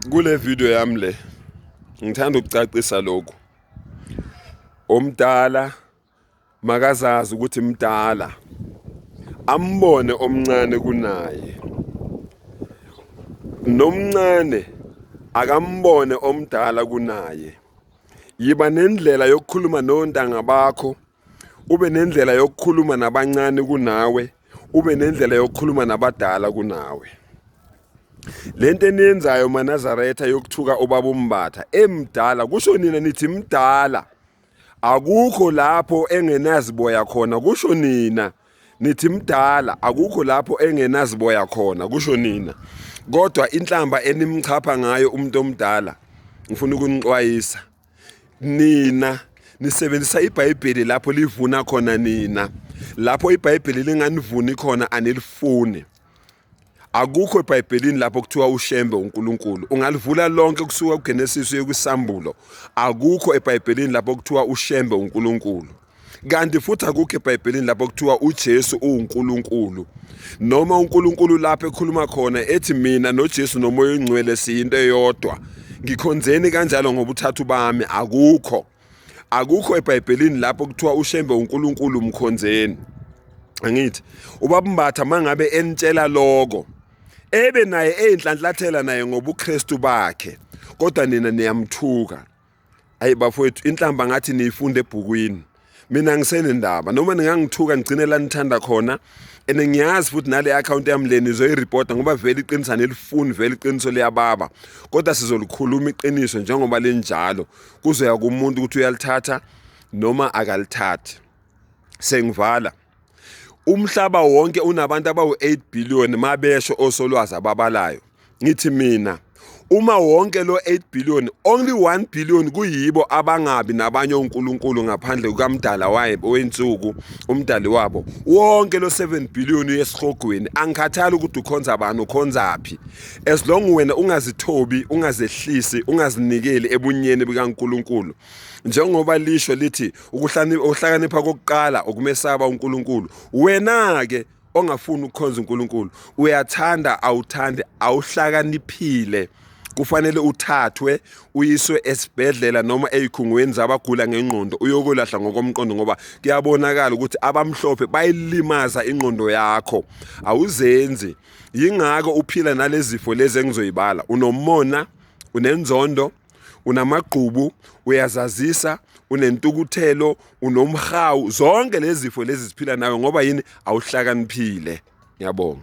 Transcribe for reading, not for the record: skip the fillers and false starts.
Kule video yami le ngithanda ukucacisa lokhu. Omdala makazazi ukuthi mdala, ambone omncane kunaye. Nomncane akambone omdala kunaye. Yiba nendlela yokukhuluma nontanga bakho, ube nendlela yokukhuluma nabancane kunawe, ube nendlela yokukhuluma nabadala kunawe. Lento eniyenzayo maNazaretha yokuthuka ubaba uMbatha emdala, kusho nina nithi mdala, akukho lapho engenaziboya khona, kusho nina nithi mdala, akukho lapho engenaziboya khona, kusho nina. Kodwa inhlamba enimchapha ngayo umuntu omdala, ngifuna ukunixwayisa nina nisebenzisa iBhayibheli lapho livuna khona nina, lapho iBhayibheli linganivuni khona anilifuni. Akukho eBhayibhelini lapho kuthiwa uShembe uNkulunkulu. Ungalivula lonke kusuka kuGenesis uye kwiSambulo, akukho eBhayibhelini lapho kuthiwa uShembe uNkulunkulu. Kanti futhi akukho eBhayibhelini lapho kuthiwa uJesu uwuNkulunkulu, noma uNkulunkulu lapho ekhuluma khona ethi mina noJesu noMoya oNgcwele siyinto eyodwa, ngikhonzeni kanjalo ngobuthathu bami. Akukho, akukho eBhayibhelini lapho kuthiwa uShembe uNkulunkulu, mkhonzeni. Angithi ubaba Mbatha mangabe enitshela lokho, ebe naye eyinhlanhlathela naye ngobuKristu bakhe, kodwa nina niyamthuka. Ayi bafowethu, inhlamba ngathi niyifunda ebhukwini. Mina ngisenendaba, noma ningangithuka ngigcine la nithanda khona. And ngiyazi futhi nale account yami le nizoyiripota, ngoba vele iqiniso anilifuni, vele iqiniso liyababa, kodwa sizolikhuluma iqiniso njengoba linjalo. Kuzoya kumuntu ukuthi uyalithatha noma akalithathi. Sengivala. Umhlaba wonke unabantu abawu-8 billion mabesho osolwazi ababalayo. Ngithi mina, uma wonke lo 8 billion, only 1 billion kuyibo abangabi nabanye onkulunkulu ngaphandle kukamdala wensuku, umdali wabo. Wonke lo 7 billion uyesihogweni. Angikhathali ukuthi ukhonza bani, ukhonzaphi, as long wena ungazithobi, ungazehlisi, ungazinikeli ebunyeni bukaNkulunkulu, njengoba lisho lithi ukuhlakanipha kokuqala ukumesaba uNkulunkulu. Wena ke ongafuni ukukhonza uNkulunkulu, uyathanda awuthandi, awuhlakaniphile, kufanele uthathwe uyiswe esibhedlela noma ezikhungweni zabagula ngengqondo, uyokulahla ngokomqondo, ngoba kuyabonakala ukuthi abamhlophe bayilimaza ingqondo yakho, awuzenzi. Yingakho uphila nalezifo lezi engizoyibala: unomona, unenzondo, unamagqubu, uyazazisa, unentukuthelo, unomhawu. Zonke lezi zifo lezi ziphila nawe ngoba yini? Awuhlakaniphile. Ngiyabonga.